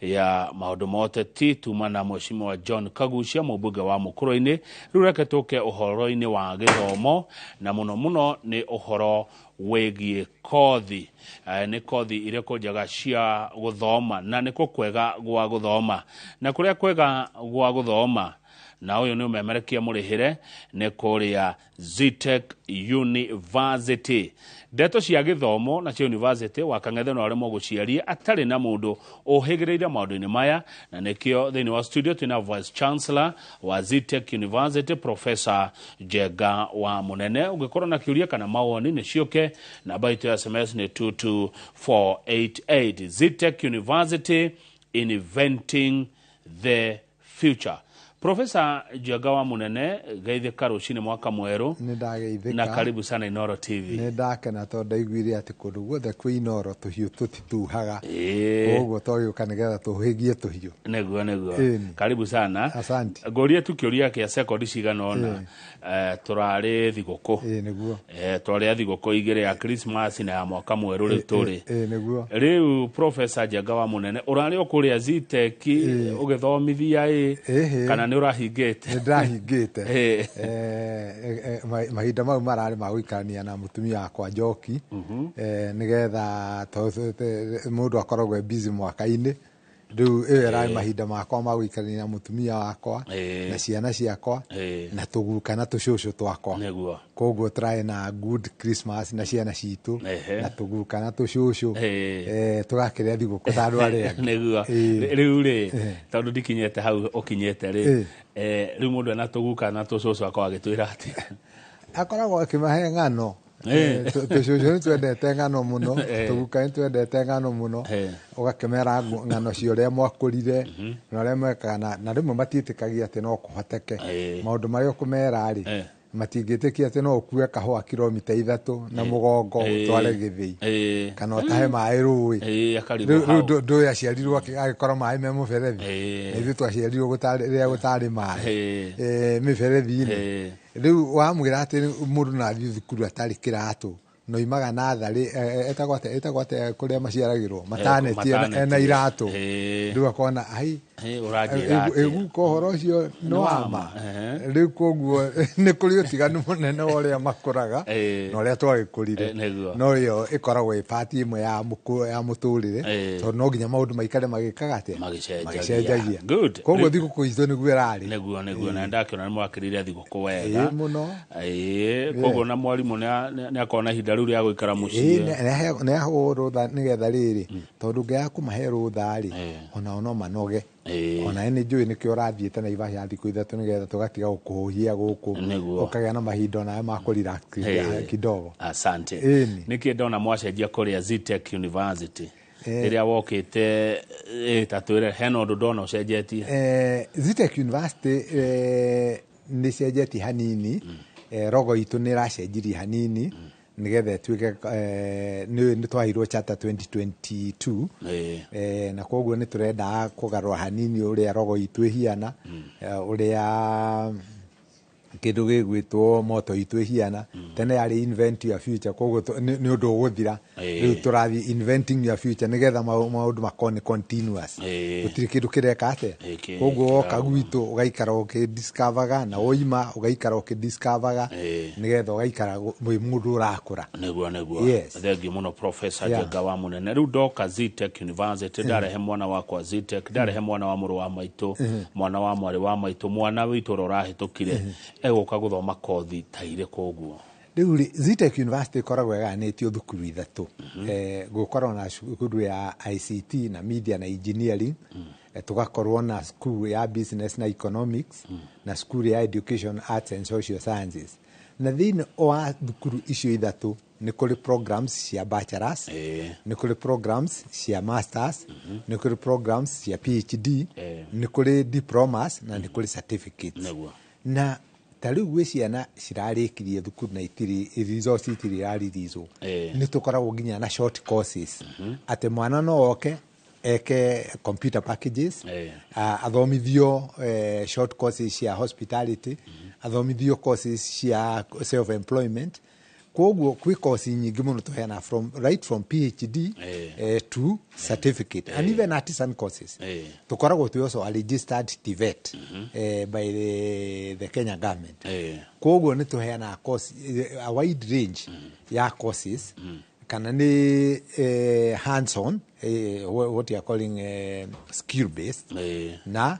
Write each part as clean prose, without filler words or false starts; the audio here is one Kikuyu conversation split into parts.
Ya maũndũ ma ũteti tuma na Mheshimiwa John Kagucia, mũmbunge wa Mũkũrũ-inĩ. Rĩu reke tũke ũhoro-inĩ wa gĩthomo, na mũno mũno nĩ ũhoro wĩgiĩ kothi. Nĩ kothi irĩkũ njega cia gũthoma, na nĩ kũ kwega gwa gũthoma, na kũrĩa kwega gwa gũthoma? Na ũyũ nĩ ũmemerekia mũrĩhĩre, nĩ kũrĩa Zetech University. Ndeto cia gĩthomo na cia university wa kang'ethe no aremwo gũciaria atarĩ na mũndũ ũhĩgĩrĩire maũndũ-inĩ maya, na nĩkĩo thĩinĩ wa studio twĩna Vice Chancellor wa Zetech University, Professor Njenga wa Mũnene. Ũngĩkorwo na kĩũria kana mawoni, nĩ ciũke. Namba itũ ya SMS nĩ 22488. Zetech University, inventing the future. Professor Njenga wa Mũnene, geithĩka rũcinĩ, mwaka mwerũ. Nĩ ndageithĩka. Na karibu sana Inoro TV. Nĩ ndakena tondũ ndaiguire atĩ kũndũ guothe kwĩ Inoro tũhiũ tũtituhaga. Koguo twagĩũka nĩgetha tũhĩgie tũhiũ. Nĩguo. Ĩni. Karibu sana. Asante. Ngũrie tu kĩũria kĩa sekondi cigana ũna. Tũrarĩ thigũkũ. Ĩĩ nĩguo. Twarĩa thigũkũ igĩrĩ, ya Christmas na ya mwaka mwerũ. Rĩu tũrĩ Ĩĩ nĩguo. Rĩu, Professor Njenga wa Mũnene, ũrarĩ o kũrĩa Zetech ũgĩthomithia ĩ kana nĩ ũrahingĩte? Nĩ ndĩrahingĩte. Mahinda mau mararĩ ma gũikarania na mũtumia wakwa Njoki, nĩgetha tondũ mũndũ akoragwo e busy mwaka-inĩ. Rĩu ĩyo ĩrarĩ mahinda makwa ma gũikarania na mũtumia wakwa na ciana ciakwa na tũguka na tũcũcũ twakwa. Koguo tũrarĩ na good Christmas na ciana citũ na tũguka na tũcũcũ, tũgakĩrĩa thigũkũ ta andũ arĩa angĩ. Rĩu rĩ, tondũ ndikinyĩte hau ũkinyĩte rĩ, rĩu mũndũ ena tũguka na tũcũcũ akorwo agĩtwĩra atĩa? Akoragwo akĩmahe ng'ano. Tũcũcũ nĩ twendete ng'ano mũno, tũguka nĩ twendete ng'ano mũno. Ũgakĩmera ng'ano cia ũrĩa mwakũrire na ũrĩa mwekaga, na rĩmwe matiĩtĩkagia atĩ no kũhoteke. Maũndũ marĩa ũkũmera rĩ, matingĩtĩkia atĩ no ũkue kahũa kilomita 3 na mũgongo ũtware gĩthĩi kana ũtahe maĩ rũĩ. Akarigwo Rĩu hau. Ndũĩ aciarirwo agĩkora maĩ me mũberethi, na ithuĩ twaciarirwo rĩrĩa gũtarĩ maĩ mĩberethi-inĩ. Rĩu wamwĩra atĩ mũndũ no athiĩ thukuru atarĩ kĩratũ, no imaga natharĩ, ĩtagwo atĩa kũrĩa maciaragĩrwo, mataneti, ena iratũ. Rĩu akona ai, Ũranjĩra atĩa? Ĩguka ũhoro ũcio nĩ Nĩ wa wa ma. ma. Rĩu koguo nĩ kũrĩ ũtiganu mũnene wa ũrĩa makũraga na ũrĩa twagĩkũrire. No ĩyo ĩkoragwo ĩ part ĩmwe ya mũtũrĩre, tondũ no nginya maũndũ maikare magĩkaga atĩa? Magĩcenjagia. Magĩcenjagia. Good. Koguo thigũkũ itũ nĩguo ĩrarĩ. Nĩguo, na ndakĩona nĩ mwakĩrire thigũkũ wega. Ĩĩ mũno. Ĩĩ, koguo na mwarimũ nĩ akorwo na ihinda rĩu rĩa gũikara mũciĩ. Nĩ aheo rũtha nĩgetha rĩrĩ, tondũ ũngĩaga kũmahe rũtha rĩ, onao no manoge. Ona nĩ njũĩ nĩkĩo ũrathiĩte Naivasha thikũ 3, nĩgetha tũgatiga gũkũhũhia gũkũ, ũkagĩa na mahinda onawe ma kũrelax kidogo. Asante. Ĩni. Nĩkĩ ndona mwacenjia kũrĩa Zetech University rĩrĩa wokĩte? Ta twĩre, hena ũndũ ndona ũcenjetie. Zetech University nĩ cenjetie hanini. Rogo itũ nĩ ĩracenjirie hanini nĩgetha ĩtuĩke nĩ twaheirwo charter 2022. Na koguo nĩ tũrendaga kũgarũra hanini ũrĩa rogo itũ ĩhiana, ũrĩa kĩndũ gĩgwĩtwo motto itũ ĩhiana. Tene yarĩ "Invent your future", koguo nĩ ũndũ ũgũthira. Rĩu tũrathiĩ "Inventing your future" nĩgetha maũndũ makorwo nĩ continuous. Gũtirĩ kĩndũ kĩreka atĩa. Koguo woka gwitũ ũgaikara ũkĩdiscoveraga, na woima ũgaikara ũkĩdiscoveraga, nĩgetha ũgaikara wĩ mũndũ ũrakũra. Nĩguo. Yes. Thengiũ mũno, Professor Yeah. Njenga wa Mũnene. Rĩu ndoka Zetech University, ndarehe mwana wakwa Zetech, ndarehe mwana wa mũrũ wa maitũ, mwana wa mwarĩ wa maitũ, mwana witũ ũrĩa ũrahĩtũkire, egũka gũthoma kothi ta irĩkũ ũguo? Rĩu rĩ, Zetech University ĩkoragwo ĩgayanĩtio thukuru ithatũ. Gũkoragwo na cukuru ya ICT na media na engineering, tũgakorwo na cukuru ya business na economics, na cukuru ya education, arts and social sciences. Na thĩinĩ wa thukuru icio ithatũ nĩ kũrĩ programs cia bachelors, nĩ kũrĩ programs cia masters, nĩ kũrĩ programs cia PhD, nĩ kũrĩ diplomas na nĩ kũrĩ certificates. Na ta rĩu gwĩ ciana cirarĩkirie thukuru na itirĩ results, itirĩ irareleaswo, nĩ tũkoragwo nginya na short courses, atĩ mwana no oke eke computer packages, athomithio short courses cia hospitality, athomithio courses cia self employment. Koguo kwĩ kosi nyingĩ mũno tũheanaga from, right from PhD to certificate and even artisan courses. Tũkoragwo twĩ also a registered TVET by the Kenya government. Koguo nĩ tũheanaga course, a wide range ya courses, kana nĩ hands on, what you are calling skill based, na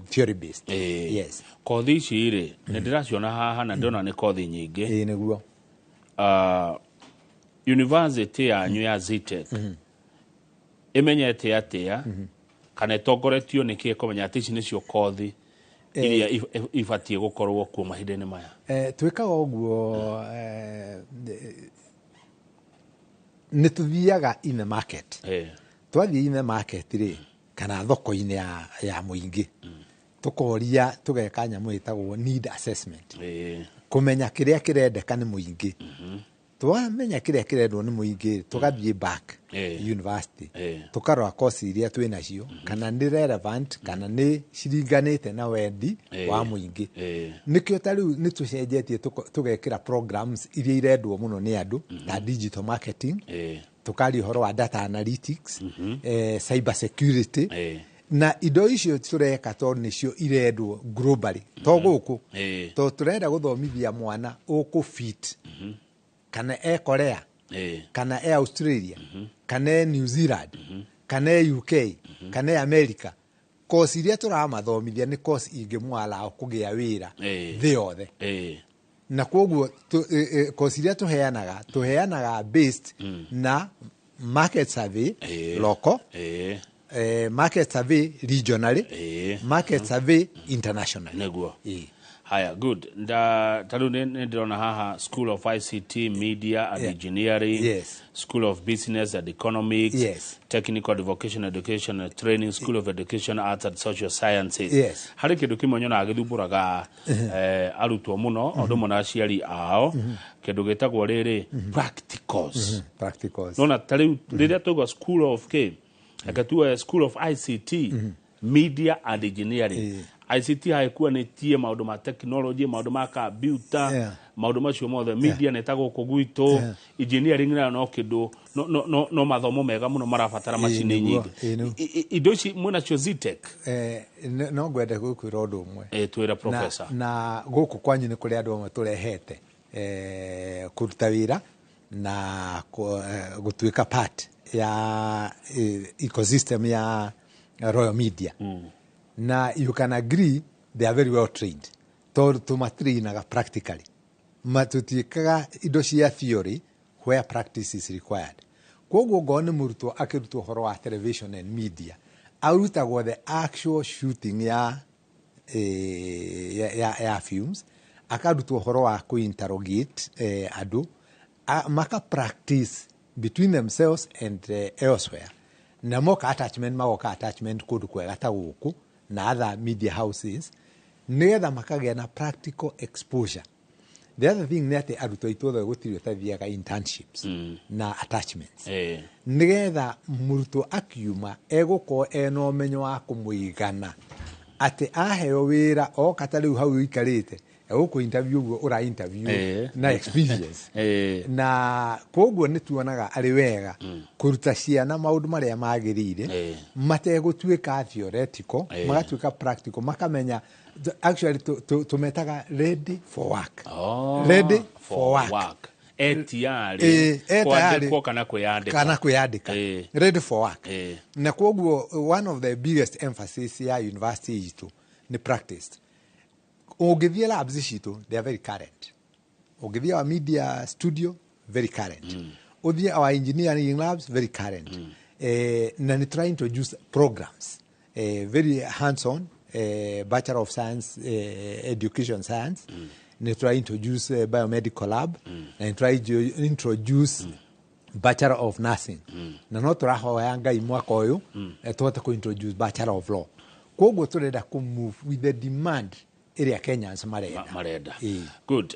theory based. Yes. Kothi ici rĩ, nĩ ndĩraciona haha na ndĩrona nĩ kothi nyingĩ. Ĩĩ, nĩguo. University yanyu ya Zetech ĩmenyete atĩa kana ĩtongoretio nĩ kĩ kũmenya atĩ ici nĩcio kothi iria ibatiĩ gũkorwo kuo mahinda-inĩ maya? Twĩkaga ũguo, nĩ tũthiaga in the market. Twathiĩ in the market rĩ, kana thoko-inĩ ya mũingĩ, tũkoria, tũgeka nyamũ ĩtagwo need assessment, kũmenya kĩrĩa kĩrendeka nĩ mũingĩ. Twamenya kĩrĩa kĩrendwo nĩ mũingĩ, tũgathiĩ back university, tũkarora course iria twĩ nacio kana nĩ relevant, kana nĩ ciringanĩte na wendi wa mũingĩ. Nĩkĩo ta rĩu nĩ tũcenjetie, tũgekĩra programs iria irendwo mũno nĩ andũ, ta digital marketing, tũkaria ũhoro wa data analytics, cyber security, na indo icio tũreka tondũ nĩcio irendwo globally, to gũkũ, tondũ tũrenda gũthomithia mwana ũkũ fit kana e Korea, kana e Australia, kana e New Zealand, kana e UK, kana e America. Course iria tũramathomithia nĩ course ingĩmwallow kũgĩa wĩra thĩ yothe. Na koguo course iria tũheanaga based na market survey, local, market survey regionally, market survey internationally. Nĩguo. Ĩĩ. Haya, good. Nda ta rĩu nĩ ndĩrona haha School of ICT, Media and Engineering, School of Business and Economics, Technical and Vocational Education and Training, School of Education, Arts and Social Sciences. Harĩ kĩndũ kĩmwe nyonaga gĩthumbũraga arutwo mũno, o ũndũ ũmwe na aciari ao, kĩndũ gĩtagwo rĩrĩ practicals. Practicals. Nona ta rĩu rĩrĩa twaigua School of K, reke tuwe School of ICT, Media and Engineering, ICT haikuanĩtie maũndũ ma technology, maũndũ ma computer, maũndũ macio mothe, media nĩ ta gũkũ gwitũ, engineering nayo no kĩndũ no mathomo mega mũno marabatara macini nyingĩ. Nĩguo. Indo ici mwĩnacio Zetech? No ngwende gũkwĩra ũndũ ũmwe. Twĩra, professor. Na gũkũ kwanyu nĩ kũrĩ andũ amwe tũrehete kũruta wĩra na gũtuĩka part ya ecosystem ya Royal Media, na you can agree they are very well trained, tondũ tũmatrainaga practically. Matũtiĩkaga indo cia theory where practice is required. Koguo ngorwo nĩ mũrutwo akĩrutwo ũhoro wa television and media, arutagwo the actual shooting ya films, akarutwo ũhoro wa kũ-interrogate andũ, maka practice between themselves and elsewhere, na moka attachment, magoka attachment kũndũ kwega ta gũkũ na other media houses, nĩgetha makagĩa na practical exposure. The other thing nĩ atĩ arutwo aitũ othe gũtirĩ ũtathiaga internships na attachments, nĩgetha mũrutwo akiuma egũkorwo ena ũmenyo wa kũmũigana atĩ aheo wĩra, oka ta rĩu hau ũikarĩte egũkũ interview ũguo ũra interview na experience. Na koguo nĩ tuonaga arĩ wega kũruta ciana maũndũ marĩa magĩrĩire, mategũtuĩka theoretical, magatuĩka practical, makamenya actually tũmetaga ready for work. Oh, ready for work. Work. Etiarĩ E tayarĩ. Kwandĩkwo kana kwĩyandĩka. Kana kwĩyandĩka. Ready for work. Na koguo one of the biggest emphasis ya university itũ nĩ practice. Ũngĩthiĩ labs citũ, they are very current. Ũngĩthiĩ our media studio, very current. Ũthiĩ our engineering labs, very current. Na nĩ tũra introduce programs very hands on, Bachelor of Science, Education Science, nĩ tũra introduce biomedical lab, na nĩ tũra introduce Bachelor of Nursing, na no tũrahoya Ngai mwaka ũyũ tũhote kũ introduce Bachelor of Law. Koguo tũrenda kũ move with the demand ĩrĩa Kenyans marenda. Marenda. Ĩĩ. Good.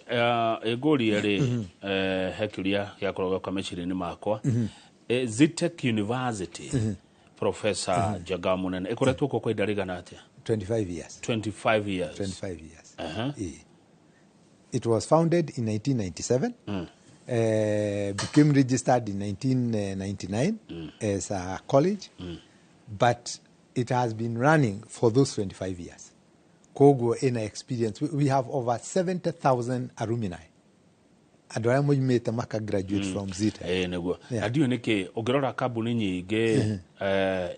Ngũrie rĩ, he kĩũria gĩakorwo gĩoka meciria-inĩ makwa. Zetech University, Professor Njenga Munene, ĩkoretwo kuo kwa ihinda rĩigana atĩa? 25 years. 25 years. 25 years. Aha. Ĩĩ. It was founded in 1997, became registered in 1999 as a college, but it has been running for those 25 years. Koguo ina experience. We have over 70,000 alumni, andũ arĩa moimĩte maka graduate from Zetech. Ĩĩ, nĩguo. Yeah. Na ndiũĩ nĩkĩ ũngĩrora kambuni nyingĩ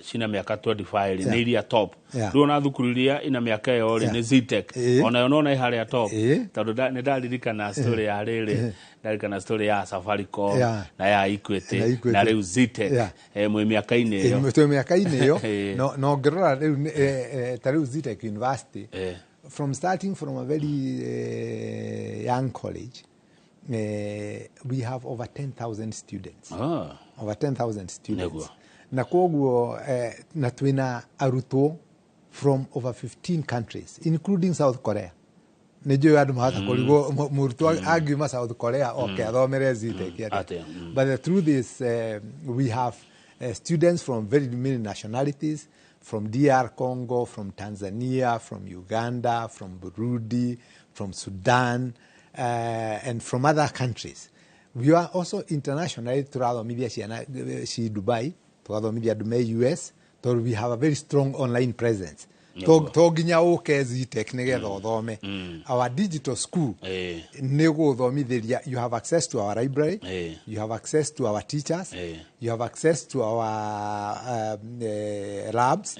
cina mĩaka 25 rĩ, nĩ iria top. Rĩu ona thukuru iria ina mĩaka ĩyo rĩ, nĩ Zetech. Onayo nona ĩ harĩa top. Tondũ nĩ ndaririkana story ya rĩrĩ, ndaririkana story ya Safaricom na ya Equity Na Equity. na rĩu Zetech. Mwĩ mĩaka-inĩ ĩyo. Twĩ mĩaka-inĩ ĩyo. No ngĩrora rĩu ta rĩu Zetech University, from starting from a very young college, we have over 10,000 students. Over 10,000 students. Nĩguo. Na koguo na twĩna arutwo from over 15 countries, including South Korea. Nĩ njũĩ andũ mahota kũrigwo mũrutwo angiuma South Korea oke athomere Zetech atĩa. Atĩa, But the truth is, we have students from very many nationalities, from DR Congo, from Tanzania, from Uganda, from Burundi, from Sudan, and from other countries. We are also internationally, tũrathomithia ciana ci Dubai, tũgathomithia andũ me US, tondũ we have a very strong online presence. To nginya ũke Zetech nĩgetha ũthome. Our digital school nĩ gũthomithĩria, you have access to our library, you have access to our teachers, you have access to our labs,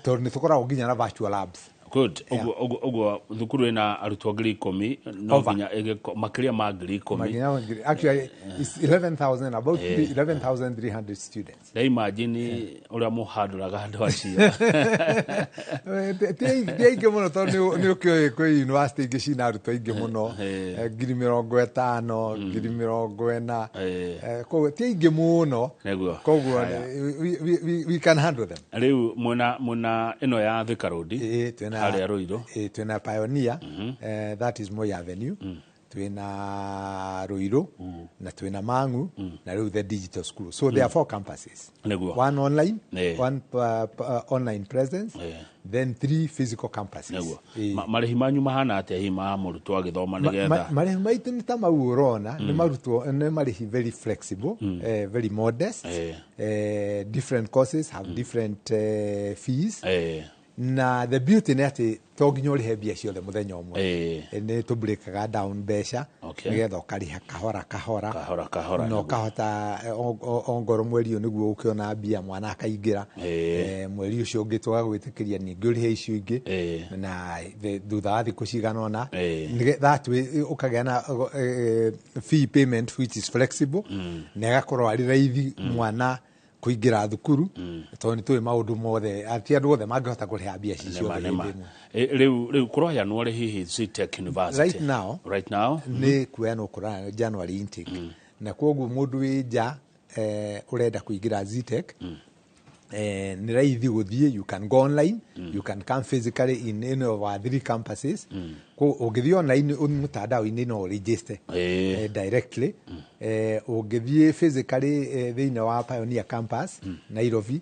tondũ nĩ tũkoragwo nginya na virtual labs. Good. Ũguo thukuru ĩna arutwo 10,000 no Over. nginya makĩria ma 10,000. Actually, it's 11,000, about 11,300 students. Nda imagine ũrĩa mũhandũraga andũ acio. Ti aingĩ mũno, tondũ nĩ ũkĩũĩ kwĩ university ingĩ cina arutwo aingĩ mũno, 50,000, 40,000. Koguo ti aingĩ mũno. Nĩguo. Koguo Haya. we can handle them. Rĩu mwena ĩno ya Thika Road, Ĩĩ, twĩna harĩa Ruiru. Ĩĩ, twĩna Pioneer, that is Moi Avenue, twĩna Ruiru na twĩna Mangu na rĩu the digital school. So there are four campuses. Nĩguo. One online, one online presence, then three physical campuses. Nĩguo. Ĩĩ. Marĩhi manyu mahana atĩa hihi ma mũrutwo agĩthoma nĩgetha Marĩhi maitũ nĩ ta mau ũrona, nĩ marutwo nĩ marĩhi very flexible, very modest. Different courses have different fees. Na the beauty nĩ atĩ to nginya ũrĩhe mbia ciothe mũthenya ũmwe. Nĩ tũ breakaga down mbeca nĩgetha ũkarĩha kahora kahora. Kahora kahora, Na nĩguo. ũkahota ongorwo mweri ũyũ nĩguo ũkĩona mbia mwana akaingĩra. Mweri ũcio ũngĩ tũgagwĩtĩkĩria ningĩ ũrĩhe icio ingĩ. Na thutha wa thikũ cigana ũna, that way ũkagĩa na fee payment which is flexible, na ĩgakorwo arĩ raithi mwana kũingĩra thukuru, tondũ nĩ tũĩ maũndũ mothe ti andũ othe mangĩhota kũrĩha mbia ici Nĩma, ciothe nĩma. hĩndĩ ĩmwe. Rĩu kũroheanwo rĩ hihi Zetech University? Right now, Right now? Nĩ kuheanwo kũraheanwo January intake. Na koguo mũndũ wĩ nja, ũrenda kũingĩra Zetech, nĩ raithi gũthiĩ, you can go online, you can come physically in any of our three campuses. Ũngĩthiĩ online mũtandao-inĩ no register directly. Ũngĩthiĩ physically, thĩinĩ wa Pioneer Campus Nairobi,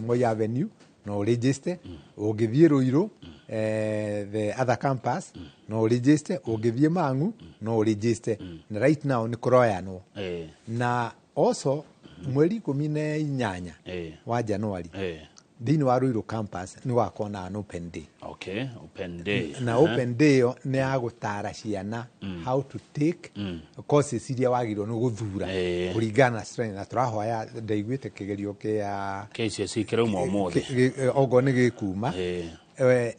Moi Avenue, no register. Ũngĩthiĩ Ruiru, the other campus, no register. Ũngĩthiĩ Mang'u no register. Na right now nĩ kũroyanwo. Na also mweri 18 wa January, thĩinĩ wa Ruiru campus nĩ gũgakorwo na an open day. Okay, open day. Na open day ĩyo nĩ ya gũtara ciana how to take courses iria wagĩrĩirwo nĩ gũthura kũringana na strength. Na tũrahoya, ndaiguĩte kĩgerio kĩa KCSE kĩrauma ũmũthĩ. Okorwo nĩ gĩkuma,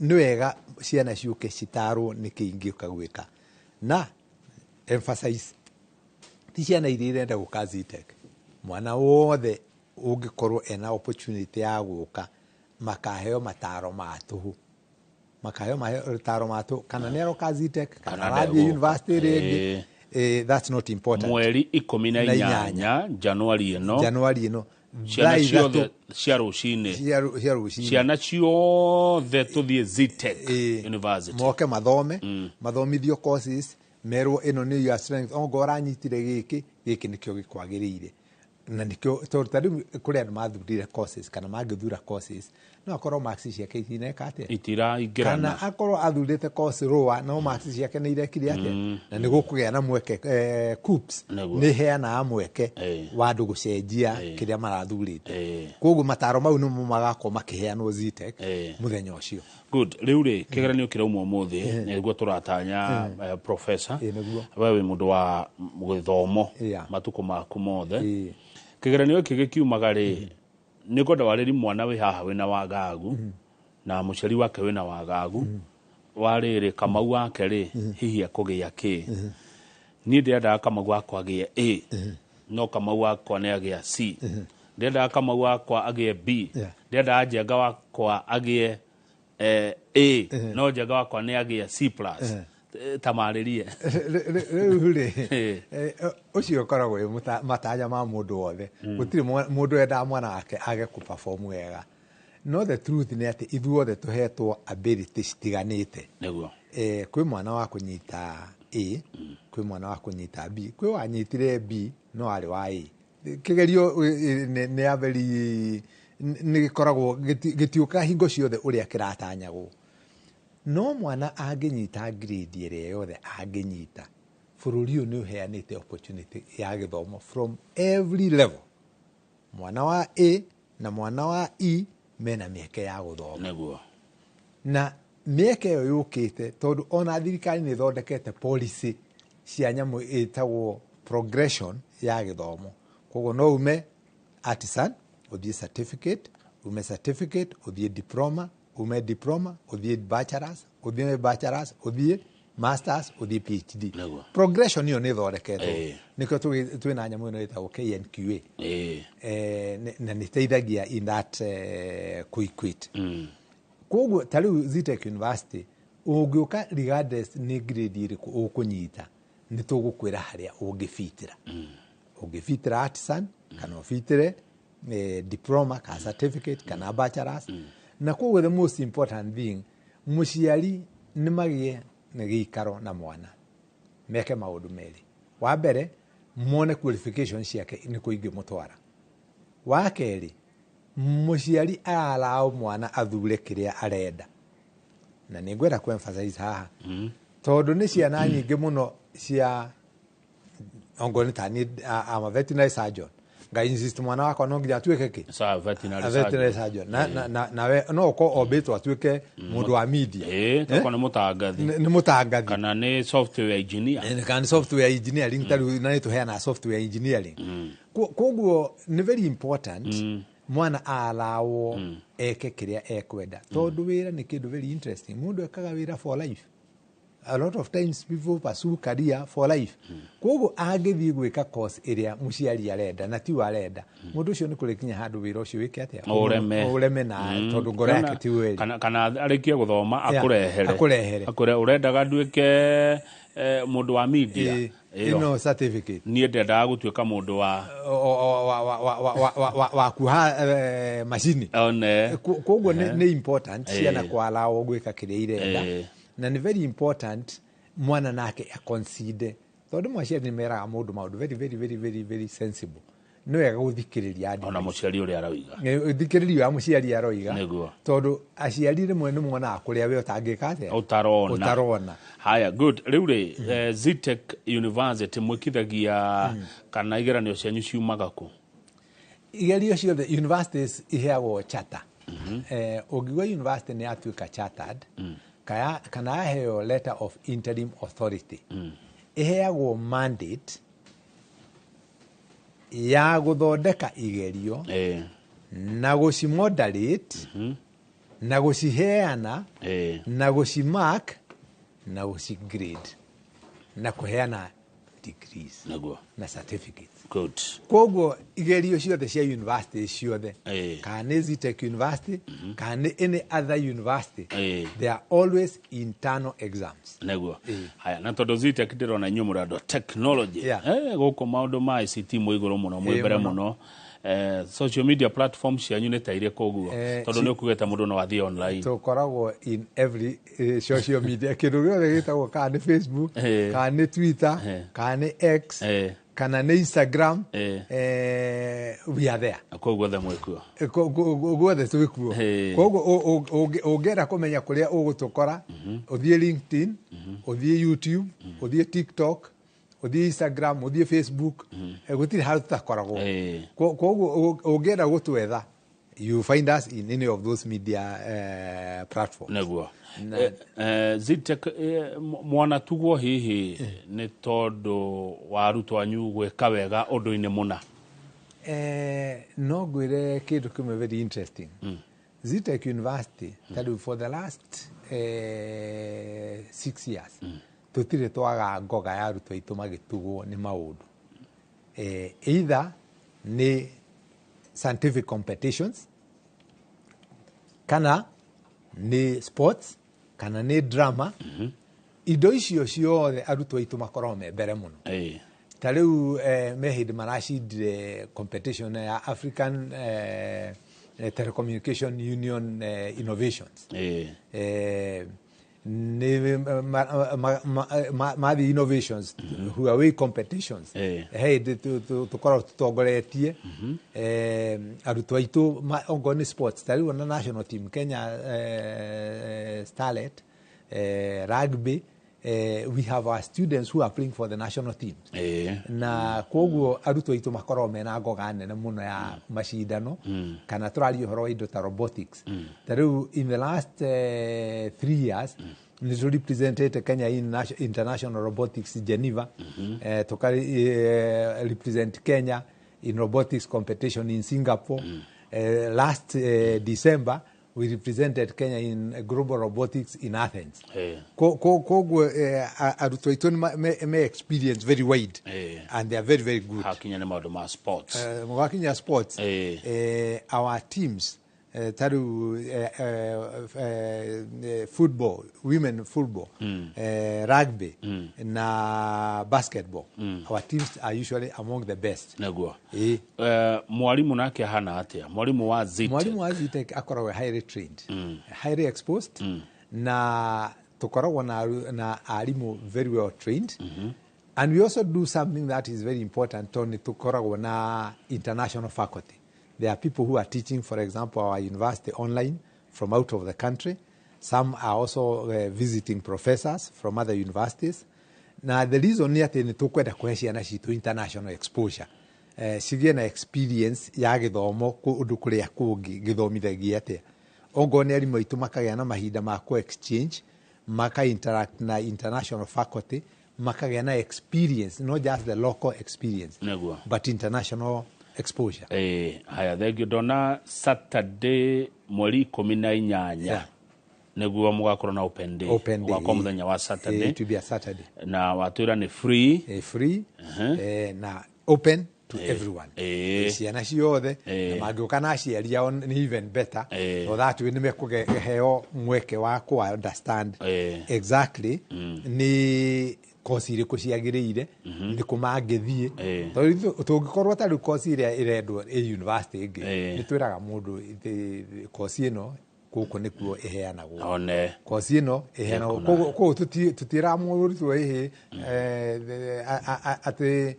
nĩ wega ciana ciũke citarwo nĩkĩ ingĩũka gwĩka, na emphasize ti ciana iria irenda gũka Zetech, mwana wothe ũngĩkorwo ena opportunity ya gũka makaheo mataro ma tũhũ, makaheo mataro ma tũhũ, kana nĩ aroka Zetech kana Kana arathiĩ ndegũka. university rĩngĩ, that's not important. Mweri ikũmi na Na inyanya inyanya. Januari ĩno. Januari ĩno. Ciana Thaa ciothe 3 cia rũcinĩ. Cia rũcinĩ. Ciana ciothe tũthiĩ Zetech University. Moke mathome, mathomithio courses, merwo ĩno nĩ your strength, ongorwo ũranyitire gĩkĩ, gĩkĩ nĩkĩo gĩkwagĩrĩire. Na nĩkĩo tondũ ta rĩu kũrĩ andũ mathurire courses kana mangĩthura courses, no akorwo marks ciake itineka atĩa, itiraingĩrana, kana akorwo athurĩte course lower no marks ciake nĩ irekire atĩa. Na nĩ gũkũgĩa na mweke, KUCCPS nĩ ĩheanaga mweke wa andũ gũcenjia kĩrĩa marathurĩte. Koguo mataro mau nĩmo magakorwo makĩheanwo Zetech mũthenya ũcio. Good. Rĩu rĩ, kĩgeranio kĩrauma ũmũthĩ nĩguo tũratanya, professor. Ĩĩ, nĩguo. We wĩ mũndũ wa gĩthomo matukũ maku mothe. Kĩgeranio gĩkĩ gĩkiumaga rĩ, nĩ ngwenda warĩri mwana wĩ haha wĩna wagagu na mũciari wake wĩna wagagu wa rĩrĩ, Kamau wake rĩ, hihi ekũgĩa kĩ? Niĩ ndĩrendaga Kamau wakwa agĩe A, no Kamau wakwa nĩ agĩa C. Ndĩrendaga Kamau wakwa agĩe B. Ndĩrendaga Njenga wakwa agĩe A, no Njenga wakwa nĩ agĩe C plus. Tamarĩrie. Rĩu rĩ, ũcio ũkoragwo wĩ matanya ma mũndũ wothe. Gũtirĩ mũndũ wendaga mwana wake age kũ-perform wega, no the truth nĩ atĩ ithuothe tũhetwo ability citiganĩte. Kwĩ mwana wa kũnyita A, kwĩ mwana wa kũnyita B, kwĩ wanyitire B no arĩ wa A. Kĩgerio nĩ a very nĩ gĩkoragwo gĩtiũkaga hingo ciothe ũrĩa kĩratanyagwo, no mwana angĩnyita grade ĩrĩa yothe angĩnyita, bũrũri ũyũ nĩ ũheanĩte opportunity ya gĩthomo from every level. Mwana wa A na mwana wa E mena mĩeke ya gũthoma. Na mĩeke ĩyo yũkĩte tondũ ona thirikari nĩ ĩthondekete policy cia nyamũ ĩtagwo progression ya gĩthomo. Koguo no ume artisan ũthiĩ certificate, ume certificate ũthiĩ diploma, ume diploma ũthiĩ bachelors, ũthiĩ bachelors ũthiĩ masters, ũthiĩ PhD. Progression ĩyo nĩ ĩthondeketwo. Nĩkĩo twĩna nyamũ ĩno ĩtagwo KNQA. Na nĩ ĩteithagia in that kũ-equate. Koguo ta rĩu Zetech University, ũngĩũka regardless nĩ grade ĩrĩkũ ũkũnyita, nĩ tũgũkwĩra harĩa ũngĩbitĩra. Ũngĩbitĩra artisan kana ũbitĩre diploma kana certificate kana bachelors. Na koguo the most important thing, mũciari nĩ magĩe na gĩikaro na mwana, meke maũndũ merĩ. Wa mbere, mone qualification ciake nĩ kũ ingĩmũtwara. Wa kerĩ, mũciari arallow mwana athure kĩrĩa arenda. Na nĩ ngwenda kũ emphasize haha tondũ nĩ ciana nyingĩ mũno cia ongorwo nĩ ta niĩ, I'm a veterinary surgeon, nga insist mwana wakwa no nginya atuĩke kĩ? Sa veterinary A veterinary surgeon. surgeon. Na we no ũkorwo ombĩtwo atuĩke mũndũ wa media. Tokorwo nĩ mũtangathi. Nĩ mũtangathi. Kana nĩ software engineer. Kana nĩ software engineering. Ta rĩu na nĩ tũheanaga software engineering. Koguo nĩ very important mwana allow eke kĩrĩa ekwenda, tondũ wĩra nĩ kĩndũ very interesting. Mũndũ ekaga wĩra for life. A lot of times people pursue career for life. Koguo angĩthiĩ gwĩka course ĩrĩa mũciari arenda na tiwe arenda, mũndũ ũcio nĩ kũrĩ kinya handũ wĩra ũcio wĩke atĩa? Ũreme. Ũreme, na tondũ ngoro yake ti weri. Kana arĩkie gũthoma akũrehere. Akũrehere. Akwĩre ũrendaga nduĩke mũndũ wa media. Ĩyo. Ĩno certificate. Niĩ ndendaga gũtuĩka mũndũ wa wa kuha macini. One. Koguo nĩ important ciana kwallow gwĩka kĩrĩa irenda. Na nĩ very important mwana nake aconcede, tondũ mwaciari nĩ meraga mũndũ maũndũ very very very very very sensible. Nĩ wega gũthikĩrĩria advice. Ona mũciari ũrĩa aroiga. Thikĩrĩria ũrĩa mũciari aroiga. Tondũ aciari rĩmwe nĩ monaga kũrĩa we ũtangĩka atĩa? Ũtarona. Ũtarona. Haya, good. Rĩu rĩ, Zetech University mwĩkithagia kana igeranio cianyu ciumaga kũ? Igerio ciothe universities iheagwo charter. Ũngiuga university nĩ yatuĩka chartered, kana yaheo letter of interim authority, ĩheagwo mandate ya gũthondeka igerio na gũcimoderate na gũciheana na gũcimark na gũcigrade na kũheana degrees na certificates. Koguo igerio ciothe cia university ciothe, kana nĩ Zetech University kana nĩ any other university, they are always internal exams. Haya, na tondũ Zetech ndĩrona inyuĩ mũrĩ andũ a technology. Gũkũ maũndũ ma ICT mwĩ igũrũ mũno, mwĩ mbere mũno. Social media platform cianyu nĩ ta irĩkũ ũguo? Tondũ nĩ ũkugĩte mũndũ no athiĩ online. Tũkoragwo in every social media, kĩndũ gĩothe gĩtagwo, kana nĩ Facebook, kana nĩ Twitter, kana nĩ X, Kana nĩ Instagram, we are there. Kũu guothe mwĩkuo. Guothe twĩkuo. Koguo ũngĩenda kũmenya kũrĩa ũgũtũkora, ũthiĩ LinkedIn, ũthiĩ YouTube, ũthiĩ TikTok, ũthiĩ Instagram, ũthiĩ Facebook, gũtirĩ handũ tũtakoragwo. Koguo ũngĩenda gũtwetha, you find us in any of those media platforms. Nĩguo. Zetech, mwanatugwo hihi nĩ tondũ wa arutwo anyu gwĩka wega ũndũ-inĩ mũna? No ngwĩre kĩndũ kĩmwe very interesting. Zetech University, tarĩu for the last 6 years, tũtirĩ twaga ngoga ya arutwo aitũ magĩtugwo nĩ maũndũ, either nĩ scientific competitions, kana nĩ sports, kana nĩ drama. Indo icio ciothe arutwo aitũ makoragwo me mbere mũno. Ta rĩu me hĩndĩ maracindire competition ya African Telecommunication Union Innovations. Nĩ mathiĩ innovations, Huawei competitions. He hĩndĩ tũkoragwo tũtongoretie. Arutwo aitũ ongorwo nĩ sports, ta rĩu ona national team Kenya, starlet, rugby, we have our students who are playing for the national teams. Na koguo arutwo aitũ makoragwo mena ngoga nene mũno ya macindano. Kana tũraria ũhoro wa indo ta robotics, ta rĩu in the last 3 years nĩ tũ representete Kenya in International Robotics Geneva, tũka represent Kenya in robotics competition in Singapore. Last December we represented Kenya in Global Robotics in Athens. Koguo arutwo aitũ nĩ me experience very wide and they are very, very good. Hakinya nĩ maũndũ ma sports. Gwakinya sports, our teams, ta rĩu football, women football, rugby na basketball, our teams are usually among the best. Nĩguo. Mwarimũ nake ahana atĩa, mwarimũ wa Zetech? Mwalimu wa Zetech akoragwo highly trained, highly exposed, na tukoragwo na arimũ very well trained. And we also do something that is very important, tondũ nĩ tũkoragwo na international faculty. There are people who are teaching, for example, our university online from out of the country. Some are also visiting professors from other universities. Na the reason nĩ atĩ nĩ tũkwenda kũhe ciana citũ international exposure, cigĩe na experience ya gĩthomo kũndũ kũrĩa kũngĩ gĩthomithagia atĩa. Ongorwo nĩ arimũ aitũ makagĩa na mahinda ma kũ exchange, maka interact na international faculty, makagĩa na experience, not just the local experience, but international exposure. Haya, thengio. Ndona Saturday mweri 18 nĩguo mũgakorwo na open day. Open day. Ũgakorwo mũthenya wa Saturday. It will be a Saturday. Na watwĩra nĩ free. Free, na open to everyone. Ciana ciothe, na mangĩũka na aciari ao nĩ even better, so that way nĩ mekũheo mweke wa kũ understand exactly nĩ kosi irĩkũ ciagĩrĩire, nĩ kũ mangĩthiĩ. Tondũ tũngĩkorwo ta rĩu kosi ĩrĩa ĩrendwo ĩ university ĩngĩ, nĩ twĩraga mũndũ kosi ĩno gũkũ nĩkuo ĩheanagwo, one kosi ĩno ĩheanagwo Ĩkũna. Koguo tũtiĩraga mũrutwo ĩhĩ atĩ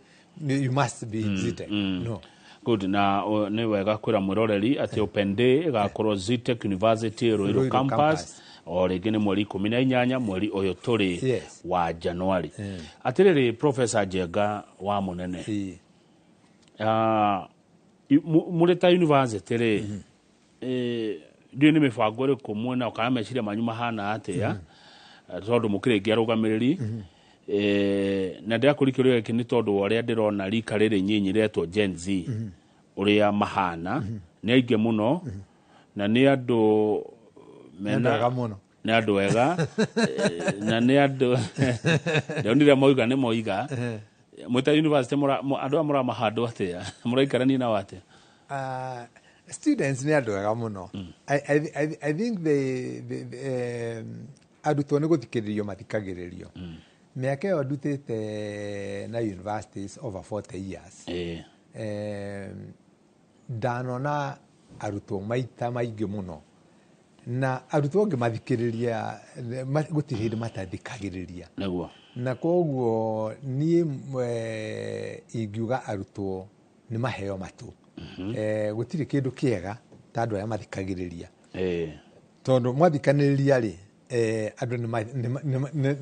you must be in Zetech, no. Good. Na nĩ wega kwĩra mwĩroreri atĩ open day ĩgakorwo Zetech University Ruiru Ruiru campus, campus. O rĩngĩ nĩ mweri 18 mweri ũyũ tũrĩ wa Januari. Atĩrĩrĩ, Professor Njenga wa Mũnene, mũrĩ ta university rĩ, ndiũĩ nĩ mĩbango ĩrĩkũ mwĩnayo kana meciria manyu mahana atĩa, tondũ mũkĩrĩkia arũgamĩrĩri. Na ndĩrakũria kĩũria gĩkĩ nĩ tondũ wa ũrĩa ndĩrona rika rĩrĩ nyinyi rĩetwo Gen Z, ũrĩa mahana nĩ aingĩ mũno na nĩ andũ Nĩ andũ ega mũno. Nĩ andũ ega, na nĩ andũ ndonire moiga nĩ moiga. Mwĩta university andũ aya mũramahandwo atĩa? Mũraikarania nao atĩa? Students nĩ andũ ega mũno. I think arutwo nĩ gũthikĩrĩrio mathikagĩrĩrio. Mĩaka ĩyo ndutĩte na universities over 40 years, ndanona arutwo maita maingĩ mũno, na arutwo ngĩmathikĩrĩria, gũtirĩ hĩndĩ matathikagĩrĩria. Na koguo niĩ ingiuga arutwo nĩ maheo matũ. Gũtirĩ kĩndũ kĩega ta andũ arĩa mathikagĩrĩria, tondũ mwathikanĩrĩria rĩ, andũ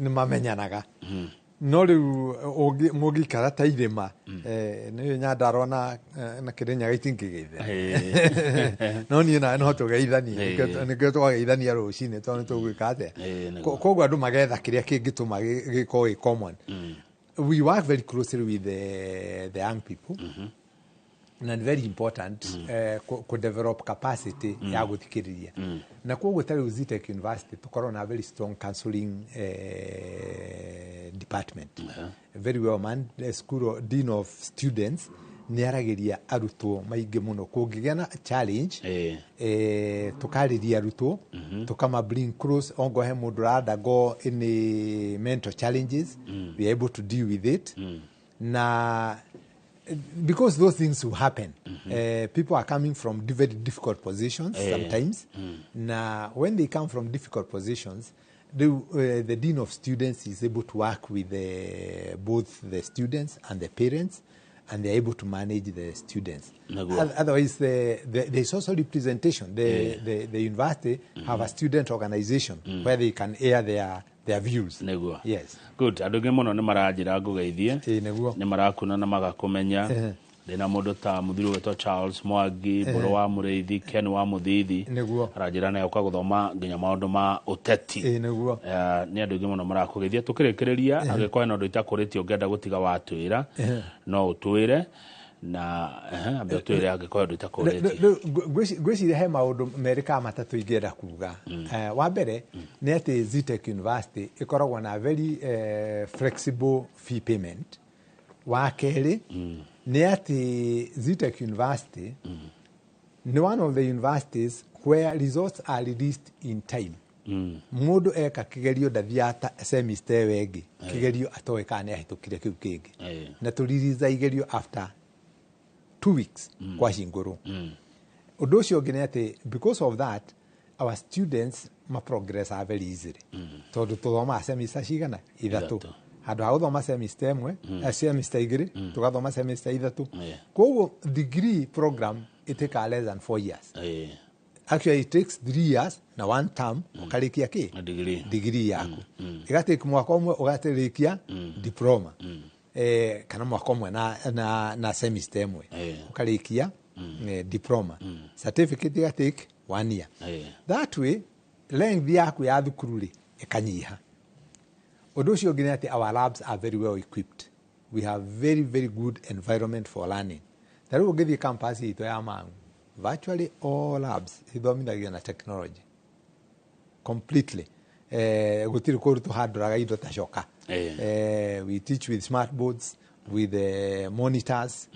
nĩ mamenyanaga. No rĩu mũngĩikara ta irĩma, nĩ Nyandarua na Kĩrĩnyaga itingĩgeithania, no niĩ nawe no tũgeithanie. Nĩkĩo twageithania rũcinĩ, tondũ nĩ tũgwĩka atĩa? Nĩguo. Koguo andũ magetha kĩrĩa kĩngĩtũma gĩkorwo gĩ common. We work very closely with the young people, na nĩ very important ku develop capacity ya gũthikĩrĩria. Na koguo ta rĩu Zetech University tũkorwo na very strong counseling department, very well man school dean of students nĩ aragĩria arutwo maingĩ mũno. Kũngĩgĩa na challenge, tũkarĩria arutwo, tũkama bring close. Ongo he mũndũ ũra any mental challenges, we are able to deal with it. Na because those things will happen, people are coming from very difficult positions sometimes. Na when they come from difficult positions, the dean of students is able to work with both the students and the parents, and they're able to manage the students. Nĩguo. Otherwise, there's also representation. The university have a student organization where they can air their views. Nĩguo. Yes. Good. Andũ aingĩ mũno nĩ maranjĩra ngũgeithie. Ĩĩ, nĩguo. Nĩ marakuna na magakũmenya. Ndĩna mũndũ ta mũthuri ũgwĩtwo Charles Mwangi, Mbũrũ wa Mũrĩithi, Ken wa Mũthithi. Aranjĩra naye ũka gũthoma nginya maũndũ ma ũteti. Ĩĩ, nĩguo. Nĩ andũ aingĩ mũno marakũgeithia. Tũkĩrĩkĩrĩria, angĩkorwo hena ũndũ itakũrĩtie ũngĩenda gũtiga watwĩra, no ũtwĩre. Na ambe ũtwĩre angĩkorwo ũndũ itakũrĩtie. Rĩu ngwĩciria he maũndũ merĩ kana matatũ ingĩenda kuga. Wa mbere nĩ atĩ Zetech University ĩkoragwo na very flexible fee payment. Wa kerĩ nĩ atĩ Zetech University nĩ one of the universities where results are released in time. Mũndũ eka kĩgerio ndathiaga ta semester ĩyo ĩngĩ kĩgerio atoĩ kana nĩ ahĩtũkire kĩu kĩngĩ. Na tũririza igerio after 2 weeks kwahingũrwo. Ũndũ ũcio ũngĩ nĩ atĩ because of that, our students ma progress are very easily, tondũ tũthomaga semester cigana? Ithatũ. Ithatũ. Handũ ha gũthoma semester ĩmwe, semester igĩrĩ, tũgathoma semester ithatũ. Koguo degree program ĩtĩkaga less than 4 years. Actually, it takes 3 years na one term ũkarĩkia kĩ? Na degree. Degree yaku ĩgatĩki mwaka ũmwe ũgatĩrĩkia diploma, kana mwaka ũmwe na semester ĩmwe ũkarĩkia diploma. Certificate ĩgatĩki one year. That way length yaku ya thukuru rĩ ĩkanyiha. Ũndũ ũcio ũngĩ nĩ atĩ our labs are very well equipped. We have very, very good environment for learning. Ta rĩu ũngĩthiĩ campus itũ ya Mang'u, virtually all labs ithomithagio na technology completely. Gũtirĩ kũndũ tũhandũraga indo ta coka. We teach with smart boards, with monitors,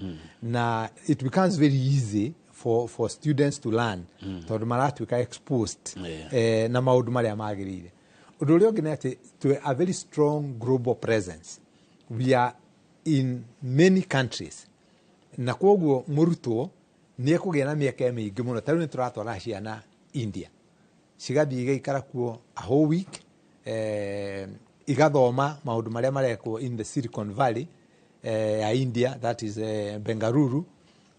na it becomes very easy for students to learn, tondũ maratuĩka exposed na maũndũ marĩa magĩrĩire. Ũndũ ũrĩa ũngĩ nĩ atĩ to a very strong global presence. We are in many countries, na kwoguo mũrutwo nĩ ekũgĩa na mĩaka mĩingĩ mũno. Ta rĩu nĩ tũratwara ciana India, cigathiĩ igaikara kuo a whole week, igathoma maũndũ marĩa marekwo in the Silicon Valley ya India, that is Bengaluru.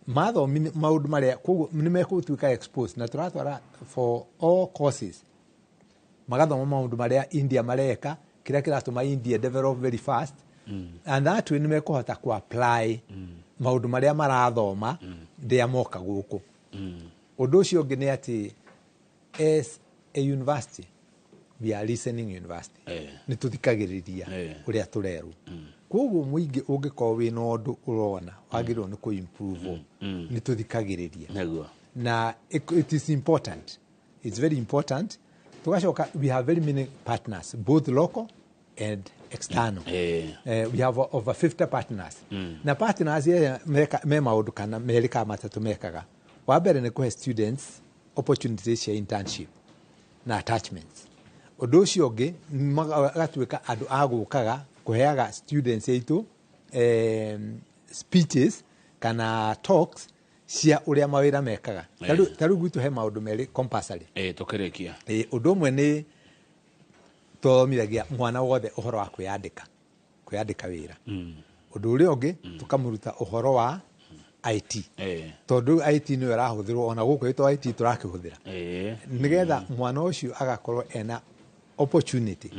Mathomi maũndũ marĩa, koguo nĩ mekũtuĩka exposed. Na tũratwara for all courses, magathoma maũndũ marĩa India mareka, kĩrĩa kĩratũma India develop very fast, and that way nĩ mekũhota ku apply maũndũ marĩa marathoma rĩrĩa moka gũkũ. Ũndũ ũcio ũngĩ nĩ atĩ as a university, we are listening university. Nĩ tũthikagĩrĩria ũrĩa tũrerwo. Koguo mũingĩ ũngĩkorwo wĩna ũndũ ũrona wagĩrĩirwo nĩ kũ-improve, nĩ tũthikagĩrĩria. Na it is important, it's very important. Tugacoka we have very many partners, both local and external. We have over 50 partners. Na partners aya me maũndũ kana merĩ kana matatũ mekaga. Wa mbere nĩ kũhe students opportunities cia internship na attachments. Ũndũ ũcio ũngĩ, magatuĩka andũ a gũkaga kũheaga students aitũ speeches kana talks cia ũrĩa mawĩra mekaga. Ta rĩu gwitũ he maũndũ merĩ compulsory. Tũkĩrĩkia. Ũndũ ũmwe nĩ tũthomithagia mwana wothe ũhoro wa kwĩyandĩka. Kwĩyandĩka wĩra. Ũndũ ũrĩa ũngĩ, tũkamũruta ũhoro wa IT, tondũ rĩu IT nĩyo ĩrahũthĩrwo ona gũkũ ĩtwo IT tũrakĩhũthĩra, nĩgetha mwana ũcio agakorwo ena opportunity.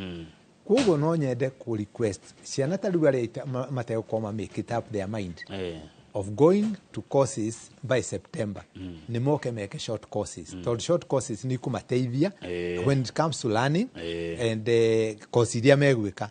Koguo no nyende kũ request ciana ta rĩu arĩa mategũkorwo ma make it up their mind of going to courses by September, nĩ moke meke short courses, tondũ short courses nĩ ikũmateithia when it comes to learning and course iria megwĩka.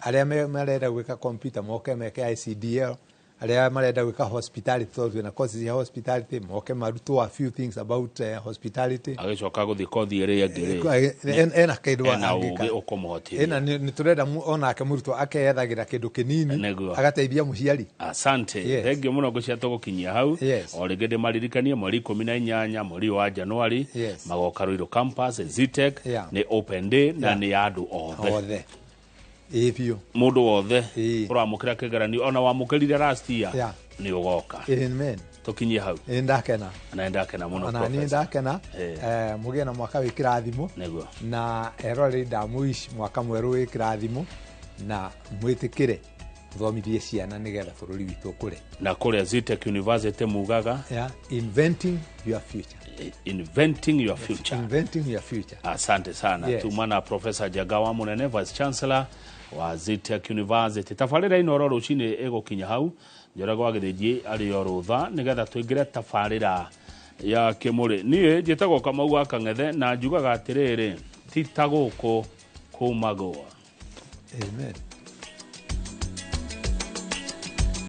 Arĩa marenda gwĩka computer moke meke ICDL, arĩa marenda gwĩka hospitality, tondũ twĩna courses cia hospitality, moke marutwo a few things about hospitality. Agĩcoka gũthiĩ kothi ĩrĩa ĩngĩ rĩ, Ena kĩndũ ena angĩka. ũgĩ ũkũmũhotithia. Ena nĩ tũrenda onake mũrutwo akeyethagĩra kĩndũ kĩnini, agateithia mũciari. Asante. Yes. Thengiũ mũno, ngũcia tũgũkinyia hau. O rĩngĩ ndĩmaririkanie mweri 18 mweri wa Januari, magoka Ruiru campus Zetech. Nĩ open day na nĩ ya andũ othe. Othe, ĩ biũ. Mũndũ wothe ũramũkĩra kĩgeranio, ona wamũkĩrire last year, nĩ ũgoka. Amen. Tũkinyie hau. Ĩ ndakena. Na ndakena mũno, Ona niĩ Professor. ndakena. Mũgĩe na mwaka wĩ kĩrathimo. Na eroreri, ndamũici mwaka mwerũ wĩ kĩrathimo, na mwĩtĩkĩre tũthomithie ciana nĩgetha bũrũri witũ ũkũre. Na kũrĩa Zetech University mugaga, Yeah. Inventing your future. Inventing your future. Inventing your future. Asante sana. Tuma na Professor Jagawa Munene, Vice Chancellor wa Zetech University. Tabarĩra ino rũcinĩ ĩgũkinya hau. Njoragwo wa Gĩthĩnji arĩ o rũtha nĩgetha tũingĩre tabarĩra ya kĩmũrĩ. Niĩ njĩtagwo Kamau wa Kang'ethe na njugaga atĩrĩrĩ, ti ta gũkũ kũmagwo. Amen.